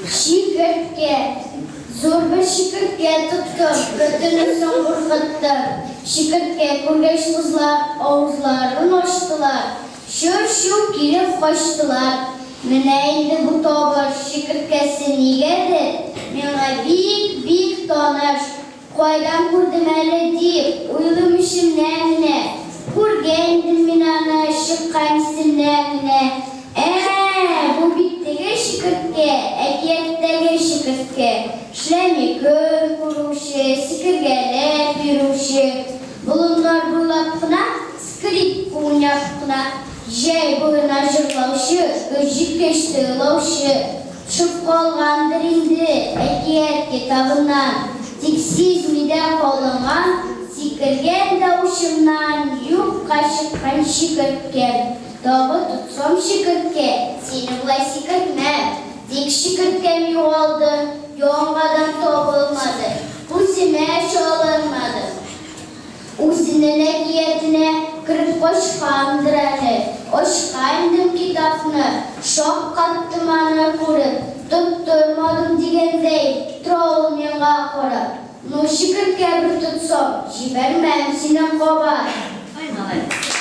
Чикерткә. Зур бер чикерткә тоттым, бөтенесен куркыттым. Чикерткә күргәч кызлар авызларын ачтылар, чыр-чу килеп качтылар. Менә инде бу табыш чикерткәсе нигәдер миңа бик-бик таныш. Кайдан күрдем әле дип уйлыйм эчемнән генә. Күргән идем мин аны, чыккан исемнән генә. Ә-ә, бу бит теге чикерткә, әкияттәге чикерткә. Эшләми көн күрүче, сикергәләп йөрүче. Болыннар буйлап кына скрипка уйнап кына, җәй буена җырлаучы, көз җиткәч тыелаучы. Төшеп калгандыр инде әкият китабыннан, тик сизми дә калынган, сикергән дә учымнан юкка чыккан чикерткә. Тагы тотсам чикерткә, сине болай сикертмәм. Тик чикерткәм югалды, яңадан табылмады, күземә чалынмады. Үзенен әкиятенә кереп качкандыр әле. Ачкан идем китапны, шаккаттым аны күреп, тоттырмадым дигәндәй, тора ул миңа карап. Ну, чикерткә бер тотсам, җибәрмәм сине кабат. Ай, молодец.